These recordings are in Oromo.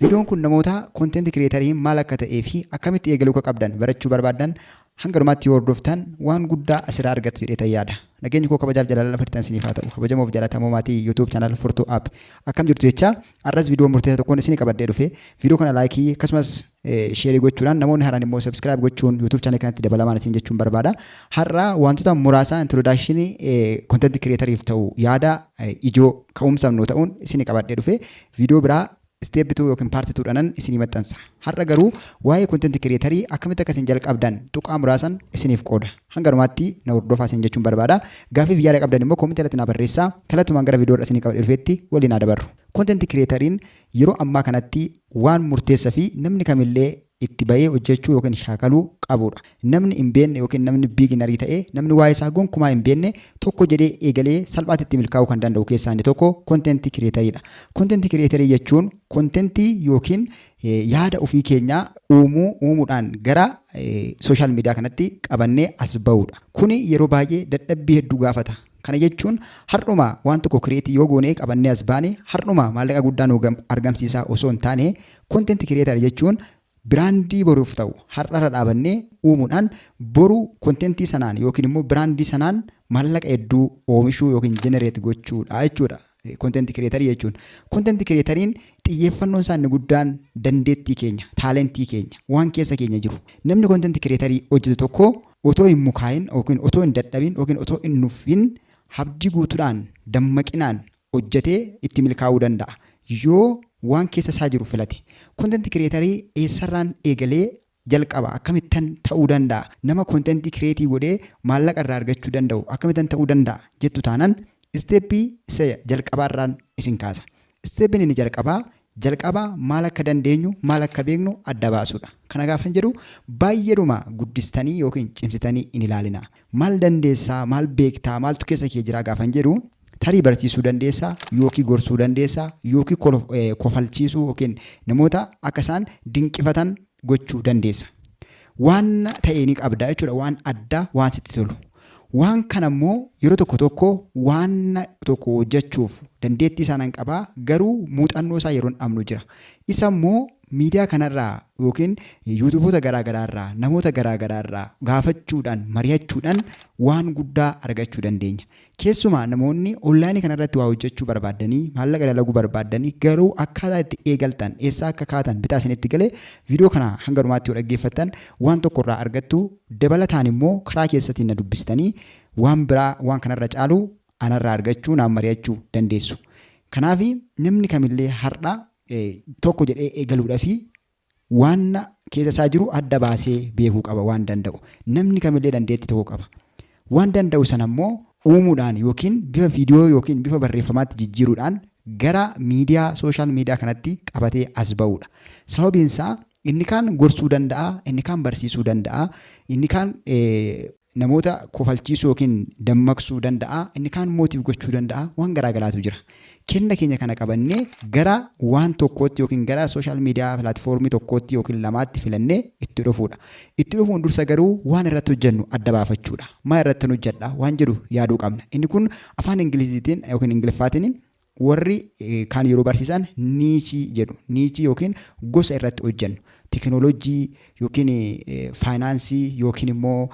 Viidiyoon kun namoota content creatoriin maal akka ta'ee fi akkamitti eegaluu akka qabdan barachuu barbaadan hanga dhumaatti yoo hordoftan waan guddaa asirraa argattu jedhee yaada. Nageenyi koo kabajaaf jaalala lafa jirtan isiniif haa ta'u. Kabajamoof jaalatamoo maatii YouTube channel Furtuu App, akkam jirtu jecha har'as viidiyoo murteessaa tokkoon isinii qabadhee dhufe. Viidiyoo kana like, akkasumas share gochuudhaan, namoonni haaraan immoo subscribe gochuun YouTube channel kanatti dabalamaan isin jechuun barbaada. Har'a wantoota muraasa introduction content creatoriif ta'u, yaada ijoo ka'umsaaf nu ta'uun isinii qabadhee dhufe. Viidiyoo biraa step 2 yookiin part 2 dhanan isinii maxxansa. Har'a garuu waa'ee content creatorii akkamitti akka isin jalqabdan tuqaa muraasan isiniif qooda. Hanga dhumaatti na hordofaa isin jechuun barbaada. Gaaffiif yaada qabdan immoo comment irratti na barreessaa. Kallattumaan gara viidiyoo isinii qabadhee dhufeetti waliin haa dabarru. Content creatoriin yeroo ammaa kanatti waan murteessaa fi namni kamillee itti bahee hojjechuu yookiin shaakaluu qabudha. Namni hin beekne yookiin namni beginner ta'e, namni waa'ee isaa gonkumaa hin beekne, tokko jedhee eegalee salphaatti itti milkaa'uu kan danda'u keessaa inni tokko content creatoriidha. Content creatorii jechuun content yookiin yaada ofii keenyaa uumuu uumuudhaan gara social media kanatti qabannee as bahudha. Kuni yeroo baay'ee dadhabbii hedduu gaafata. Kana jechuun har'uma waan tokko create yoo goonee qabannee as baane har'uma maallaqa guddaa nu argamsiisaa osoo hin taane, content creator jechuun brand boruuf ta'u har'arra dhaabannee uumuudhaan boru content sanaan yookiin immoo brand sanaan maallaqa hedduu oomishuu yookiin generate gochuudha jechuudha. Content creatorii jechuun. Content creatoriin xiyyeeffannoon isaa inni guddaan dandeettii keenya, talent keenya, waan keessa keenya jiru. Namni content creatorii hojjetu tokko otoo hin mukaayin yookiin otoo hin dadhabin yookiin otoo hin nuffin abdii guutuudhaan dammaqinaan hojjetee itti milkaa'uu danda'a. Yoo waan keessa isaa jiru filate. Content creatorii eessarraan eegalee jalqaba, akkamittan ta'uu danda'a? Nama content create godhee maallaqa irraa argachuu danda'u akkamittan ta'uu danda'a jettu taanaan, step isa jalqabaarraan isin kaasa. Stepiin inni jalqabaa jalqaba maal akka dandeenyu, maal akka beeknu adda baasuudha. Kana gaafan jedhu baay'eedhuma guddistanii yookiin cimsitanii hin ilaalina. Maal dandeessaa, maal beektaa, maaltu keessa kee jira gaafan jedhu, tarii barsiisuu dandeessaa yookiin gorsuu dandeessaa yookiin kofalchiisuu yookiin namoota akka isaan dinqifatan gochuu dandeessa. Waan ta'e ni qabda jechuudha, waan addaa, waan sitti tolu. Waan kana immoo yeroo tokko tokko waan tokko hojjechuuf dandeettii isaa nan qabaa, garuu muuxannoo isaa yeroo dhabnu jira. Isa immoo miidiyaa kanarraa yookiin YouTubeoota garaa garaarraa, namoota garaa garaarraa gaafachuudhaan, mari'achuudhaan waan guddaa argachuu dandeenya. Keessumaa namoonni online kanarratti waa hojjechuu barbaaddanii, maallaqa dalaguu barbaaddanii, garuu akkaataa itti eegaltan, eessaa akka kaatan bitaa isinitti galee, viidiyoo kana hanga dhumaatti yoo dhaggeeffattan waan tokko irraa argattu. Dabalataan immoo karaa keessatiin na dubbistanii waan biraa, waan kanarra caalu anarraa argachuu, naan mari'achuu dandeessu. Kanaaf namni kamillee har'a tokko jedhee eegaluudhaa fi waan keessa isaa jiru adda baasee beekuu qaba waan danda'u. Namni kamillee dandeettii tokko qaba. Waan danda'u sana immoo uumuudhaan yookiin bifa viidiyoo yookiin bifa barreeffamaatti jijjiiruudhaan gara miidiyaa social media kanatti qabatee as ba'uudha. Sababiin isaa inni kaan gorsuu danda'a, inni kaan barsiisuu danda'a, inni kaan namoota kofalchiisuu yookiin dammaqsuu danda'a, inni kaan motivate gochuu danda'a, waan garaa garaatu jira. Kenna keenya kana qabannee gara waan tokkootti yookiin gara social media platform tokkootti yookiin lamaatti filannee itti dhufuudha. Itti dhufuun dursa garuu waan irratti hojjennu adda baafachuudha. Maal irratti hojjedha waan jedhu yaaduu qabna. Inni kun afaan Ingiliziitiin yookiin Ingiliffaatiin warri kaan yeroo barsiisan niche jedhu. Niche yookiin gosa irratti hojjennu. Teekinooloojii yookiin finance yookiin immoo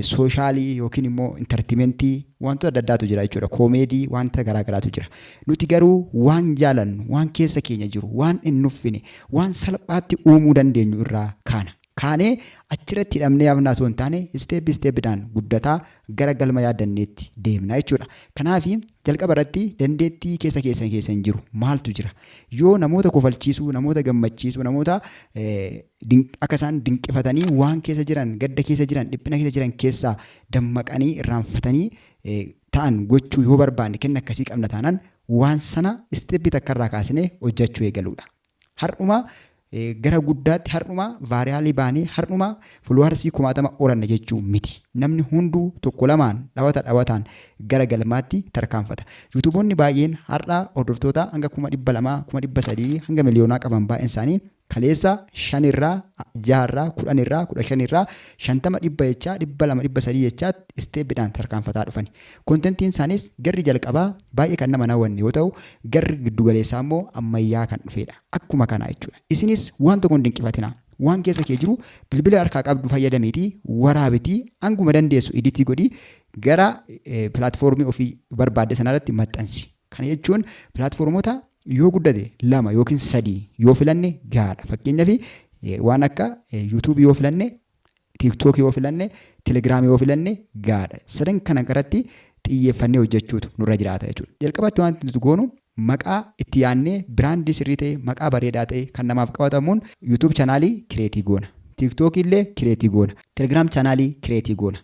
social yookiin immoo entertainment, wantoota adda addaatu jira jechuudha. Comedy, wanta garaa garaatu jira. Nuti garuu waan jaalannu, waan keessa keenya jiru, waan hin nuffine, waan salphaatti uumuu dandeenyu irraa kaana. Kaanee achirratti hidhamnee hafnaa osoo hin taane, step stepiidhaan guddataa gara galma yaaddanneetti deemna jechuudha. Kanaaf jalqaba irratti dandeettii keessa keessan keessa hin jiru maaltu jira? Yoo namoota kofalchiisuu, namoota gammachiisuu, namoota akka isaan dinqifatanii waan keessa jiran, gadda keessa jiran, dhiphina keessa jiran keessaa dammaqanii irraanfatanii ta'an gochuu yoo barbaanne, kenna akkasii qabna taanaan, waan sana step takkarraa kaasnee hojjechuu eegaluudha. Har'uma gara guddaatti, har'uma viral baanee, har'uma followers 20,000 horanna jechuu miti. Namni hunduu tokko lamaan dhawata dhawataan gara galmaatti tarkaanfata. YouTubeoonni baay'een har'a hordoftoota hanga 200,000, 300,000 hanga miliyoonaa qaban baay'een isaanii Kaleessa 5 irraa, 6 irraa, 10 irraa, 15 irraa, 50, 100 jechaa, 200, 300 jechaa steppiidhaan tarkaanfataa dhufani. Contentiin isaaniis garri jalqabaa baay'ee kan nama hawwanne yoo ta'u, garri giddugaleessaa immoo ammayyaa kan dhufedha. Akkuma kanaa jechuudha. Isinis waan tokko hin dinqifatinaa. Waan keessa kee jiru bilbila harkaa qabdu fayyadamiitii waraabitii hanguma dandeessu edit godhii gara platform ofii barbaadde sanarratti maxxansi. Kana jechuun platformoota yoo guddate lama yookiin sadii yoo filanne gahaadha. Fakkeenyaaf, waan akka YouTube yoo filanne, TikTok yoo filanne, Telegram yoo filanne gahaadha. Sadan kana irratti xiyyeeffannee hojjechuutu nurra jiraata jechuudha. Jalqabatti wanti nuti goonu maqaa itti yaadnee, brand sirrii ta'e, maqaa bareedaa ta'e kan namaaf qabatamuun YouTube channel create goona. TikTok illee create goona. Telegram channel create goona.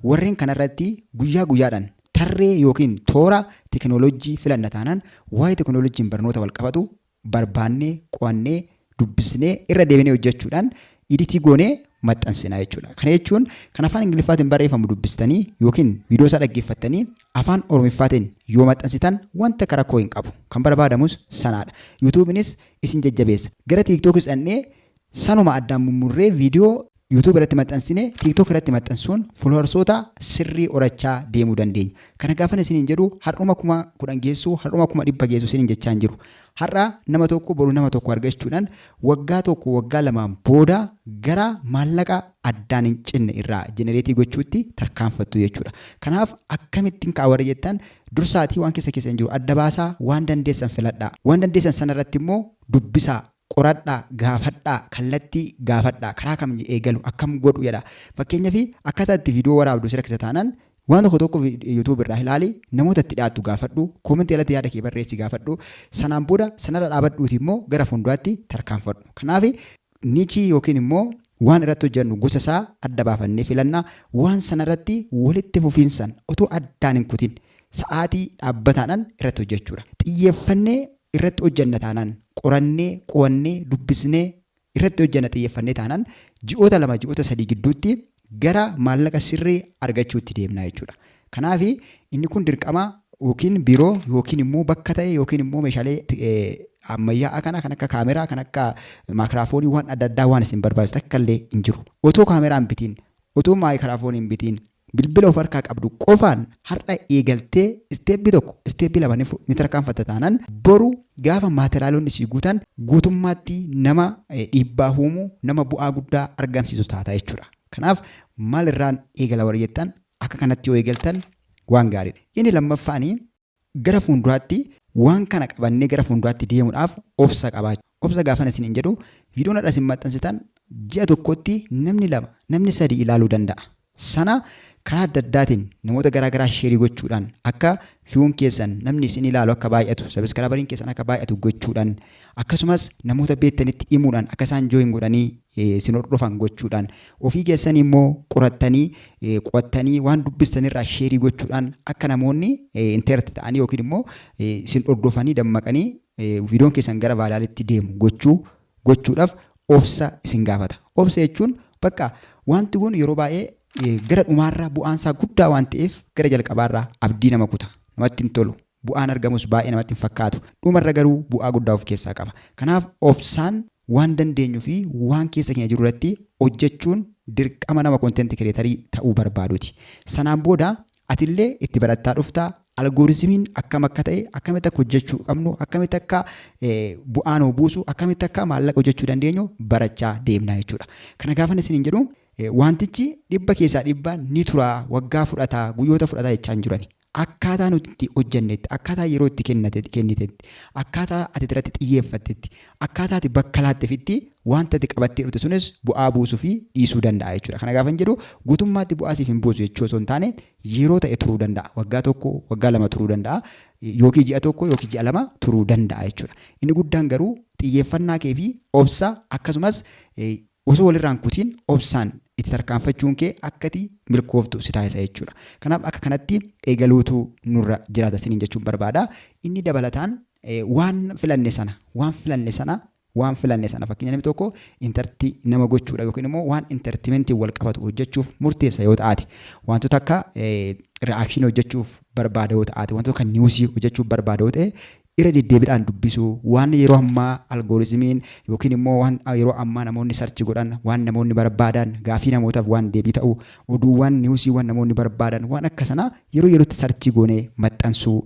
Warreen kanarratti guyyaa guyyaadhaan tarree yookiin toora teekinooloojii filanna taanaan, waa'ee teekinooloojiin barnoota wal qabatu barbaannee, qo'annee, dubbisnee, irra deebinee hojjechuudhaan edit goonee maxxansina jechuudha. Kana jechuun kan afaan Ingiliffaatiin barreeffamu dubbistanii yookiin viidiyoo isaa dhaggeeffattanii afaan Oromiffaatiin yoo maxxansitan wanta rakkoo hin qabu. Kan barbaadamus sanaadha. YouTubeinis isin jajjabeessa. Gara TikTokis dhannee sanuma addaan mummurree viidiyoo YouTube irratti maxxansine TikTok irratti maxxansuun followersoota sirrii horachaa deemuu dandeenya. Kana gaafan isiniin jedhu har'uma 10,000 geessuu, har'uma 100,000 geessuu isiniin jechaa hin jiru. Har'a nama tokko, boru nama tokko argachuudhaan waggaa tokko, waggaa lamaan booda gara maallaqa addaan hin cinne irraa generate gochuutti tarkaanfattu jechuudha. Kanaaf akkamittiin ka'a warri jettan, dursaatii waan keessa keessa hin jiru adda baasaa, waan dandeessan filadhaa. Waan dandeessan sanarratti immoo dubbisaa, qoradhaa, gaafadhaa, kallattii gaafadhaa, karaa kam eegalu, akkam godhu jedha. Fakkeenyaaf, akkaataa itti viidiyoo waraabdu si rakkisa taanaan, waan tokko tokko YouTube irraa ilaali, namoota itti dhiyaattu gaafadhu, comment jalatti yaada kee barreessi gaafadhu. Sanaan booda sanarra dhaabadhuuti immoo gara fuulduraatti tarkaanfadhu. Kanaaf niche yookiin immoo waan irratti hojjennu gosa isaa adda baafannee filannaa, waan sanarratti walitti fufiinsan otoo addaan hin kutin sa'aatii dhaabbataadhaan irratti hojjechuudha. Xiyyeeffannee irratti hojjenna taanaan, qorannee, qo'annee, dubbisnee irratti hojjenna xiyyeeffannee taanaan, ji'oota 2, ji'oota 3 gidduutti gara maallaqa sirrii argachuutti deemna jechuudha. Kanaaf inni kun dirqama yookiin biiroo yookiin immoo bakka ta'e yookiin immoo meeshaalee ammayyaa'aa kana kan akka kaameraa, kan akka maayikiraafoonii, waan adda addaa waan isin barbaachisu takka illee hin jiru. Otoo kaameraa hin bitiin, otoo maayikiraafoonii hin bitiin, bilbila of harkaa qabdu qofaan har'a eegaltee step tokko, step lama ni tarkaanfatta taanaan, boru gaafa materialonni sii guutan guutummaatti nama dhiibbaa uumuu, nama bu'aa guddaa argamsiisu taata jechuudha. Kanaaf maal irraan eegala warri jettan, akka kanatti yoo eegaltan waan gaariidha. Inni lammaffaanii gara fuulduraatti waan kana qabannee gara fuulduraatti deemuudhaaf obsa qabaachuu. Obsa gaafan isin hin jedhu, viidiyoon har'a isin maxxansitan ji'a tokkotti namni lama, namni sadii ilaaluu danda'a. Sana karaa adda addaatiin namoota garaa garaa share gochuudhaan akka viewun keessan, namni isin ilaalu akka baay'atu, subscriberiin keessan akka baay'atu gochuudhaan, akkasumas namoota beektanitti himuudhaan akka isaan join godhanii isin hordofan gochuudhaan, ofii keessanii immoo qorattanii, qo'attanii, waan dubbistanirraa share gochuudhaan akka namoonni interest ta'anii yookiin immoo isin hordofanii dammaqanii viidiyoon keessan gara viralitti deemu gochuudhaaf obsa isin gaafata. Obsa jechuun bakka wanti kun yeroo baay'ee gara dhumaarraa bu'aan isaa guddaa waan ta'eef gara jalqabaarraa abdii nama kuta. Namatti hin tolu. Bu'aan argamus baay'ee namatti hin fakkaatu. Dhumarra garuu bu'aa guddaa of keessaa qaba. Kanaaf obsaan waan dandeenyuu fi waan keessa keenya jiru irratti hojjechuun dirqama nama content creator ta'uu barbaaduuti. Sanaan booda atillee itti barattaa dhuftaa, algorithmiin akkam akka ta'e, akkamitti akka hojjechuu qabnu, akkamitti akka bu'aa nuu buusu, akkamitti akka maallaqa hojjechuu dandeenyu barachaa deemna jechuudha. Kana gaafan isiniin jedhu wantichi 100% ni turaa, waggaa fudhataa, guyyoota fudhataa jechaa hin jirani. Akkaataa nuti itti hojjennetti, akkaataa yeroo itti kennitetti, akkaataa ati irratti xiyyeeffattetti, akkaataa ati bakka laattefitti wanta ati qabattee dhufte sunis bu'aa buusuu fi dhiisuu danda'a jechuudha. Kana gaafan jedhu guutummaatti bu'aa siif hin buusu jechuu osoo hin taane, yeroo ta'e turuu danda'a. Waggaa tokko, waggaa 2 turuu danda'a. Yookiin ji'a tokko yookiin ji'a 2 turuu danda'a jechuudha. Inni guddaan garuu xiyyeeffannaa kee fi obsa, akkasumas osoo walirraan kutiin obsaan itti tarkaanfachuun kee akkati milkooftu si taasisa jechuudha. Kanaaf akka kanatti eegaluutu nurra jiraata isiniin jechuun barbaada. Inni dabalataan waan filanne sana, fakkeenya namni tokko entertain nama gochuudha yookiin immoo waan entertainmentiin wal qabatu hojjechuuf murteessa yoo ta'aate, wantoota akka reaction hojjechuuf barbaada yoo ta'aate, wantoota akka news hojjechuuf barbaada yoo ta'e Irra deddeebiidhaan dubbisuu, waan yeroo ammaa algorithmiin yookiin immoo waan yeroo ammaa namoonni search godhan, waan namoonni barbaadan, gaafii namootaaf waan deebii ta'u, oduuwwan, newsiiwwan namoonni barbaadan, waan akka sanaa yeroo yerootti search goonee maxxansuu,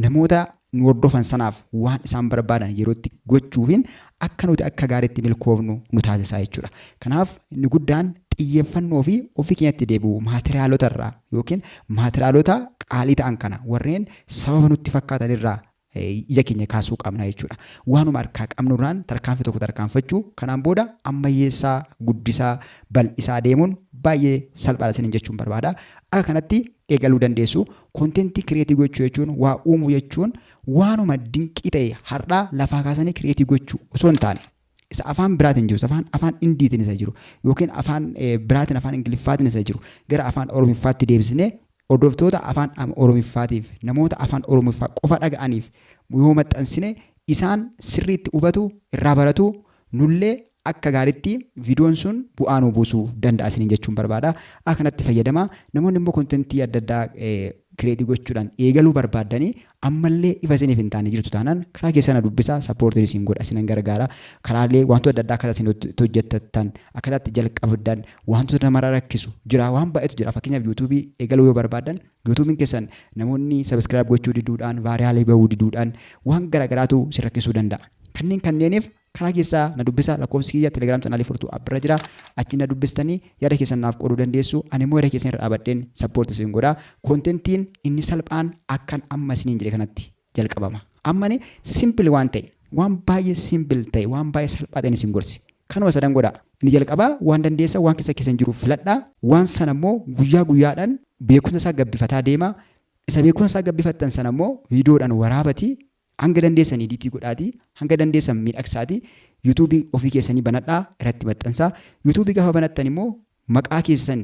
namoota nu hordofan sanaaf waan isaan barbaadan yerootti gochuufiin akka nuti akka gaariitti milkoofnu nu taasisaa jechuudha. Kanaaf inni guddaan xiyyeeffannoo fi ofii keenyatti deebi'u, materialota irraa yookiin materialota qaalii ta'an kana warreen sababa nutti fakkaatan irraa ija keenya kaasuu qabna jechuudha. Waanuma harkaa qabnurraan tarkaanfii tokko tarkaanfachuu, kanaan booda ammayyeessaa, guddisaa, bal'isaa deemuun baay'ee salphaadha isiniin jechuun barbaada. Akka kanatti eegaluu dandeessu. Content create gochuu jechuun, waa uumuu jechuun, waanuma dinqii ta'e har'aa lafaa kaasanii create gochuu osoo hin taane, isa afaan biraatiin jiru, afaan Indiitiin isa jiru yookiin afaan biraatiin, afaan Ingiliffaatiin isa jiru gara afaan Oromiffaatti deebisnee hordoftoota afaan Oromiffaatiif, namoota afaan Oromiffaa qofa dhaga'aniif yoo maxxansine, isaan sirriitti hubatu, irraa baratu, nullee akka gaariitti viidiyoon sun bu'aa nu buusuu danda'a isiniin jechuun barbaada. Akka kanatti fayyadama. Namoonni immoo content adda addaa create gochuudhaan eegaluu barbaaddanii ammallee ifa isiniif hin taane jirtu taanaan, karaa keessan na dubbisaa, supportiin isin godha, isinan gargaara. Karaalee wantoota adda addaa akkaataa isin itti hojjettan, akkaataa itti jalqabdan, wantoota nama rakkisu jira, waan baay'eetu jira. Fakkeenyaaf, YouTubeii eegaluu yoo barbaaddan, YouTubeiin keessan namoonni subscribe gochuu diduudhaan, viralii bahuu diduudhaan waan garaagaraatu si rakkisuu danda'a. Kanneeniif karaa keessaa na dubbisaa. Lakkoofsi kiyya Telegram channelii Furtuu bira jira. Achi na dubbistanii yaada keessan naaf qooduu dandeessu. Ani immoo yaada keessan irra dhaabadheen support isin godha. Contentiin inni salphaan akkan amma isiniin jedhe kanatti jalqabama. Ammani simple waan ta'e, waan baay'ee simple ta'e, waan baay'ee salphaa ta'e isin gorsi. Kanuma sadan godha. Inni jalqabaa waan dandeessa, waan keessa keessan jiru filadhaa. Waan sana immoo guyyaa guyyaadhaan beekumsa isaa gabbifataa deema. Isa beekumsa isaa gabbifattan sana immoo viidiyoodhaan waraabatii, hanga dandeessan edit godhaatii, hanga dandeessan miidhagsaatii, YouTubeii ofii keessanii banadhaa, irratti maxxansaa. YouTubeii gaafa banattan immoo maqaa keessan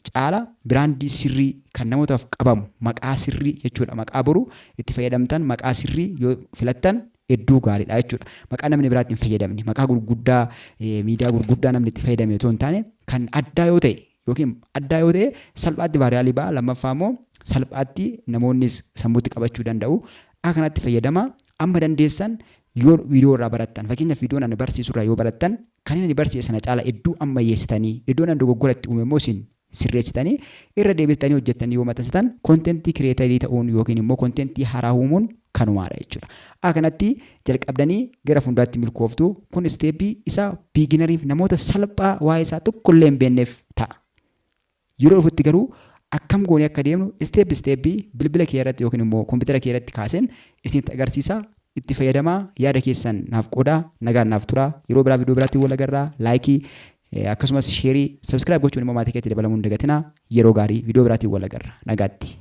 caala brandii sirrii kan namootaaf qabamu, maqaa sirrii jechuudha. Maqaa boru itti fayyadamtan, maqaa sirrii yoo filattan hedduu gaariidha jechuudha. Maqaa namni biraatti hin fayyadamne, maqaa gurguddaa miidiyaa gurguddaa namni itti fayyadame otoo hin taane, kan addaa yoo ta'e yookiin addaa yoo ta'e salphaatti viralii ba'a. Lammaffaa immoo salphaatti namoonnis sammuutti qabachuu danda'u. Akka kanatti fayyadama. Amma dandeessan yoo viidiyoo irraa barattan, fakkeenyaaf viidiyoon ani barsiisu irraa yoo barattan, kan inni barsiise sana caala hedduu ammayyeessitanii, iddoon ani dogoggora itti uume immoo isin sirreessitanii irra deebistanii hojjettanii yoo maxxansitan, content creatorii ta'uun yookiin immoo content haaraa uumuun kanumaadha jechuudha. Akka kanatti jalqabdanii gara fuulduraatti milkooftu. Kun stepii isa beginneriif, namoota salphaa waa'ee isaa tokkollee hin beekneef ta'a. Yeroo dhufutti garuu akkam goonee akka deemnu step stepii bilbila kee irratti yookiin immoo kompiitara kee irratti kaaseen isinitti agarsiisa. Itti fayyadamaa, yaada keessan naaf qoodaa, nagaan naaf turaa. Yeroo biraa viidiyoo biraatti wal agarraa. Like, akkasumas share, subscribe gochuun immoo maatii keetti dabalamuu hin dagatinaa. Yeroo gaarii, viidiyoo biraatiin wal agarra, nagaatti.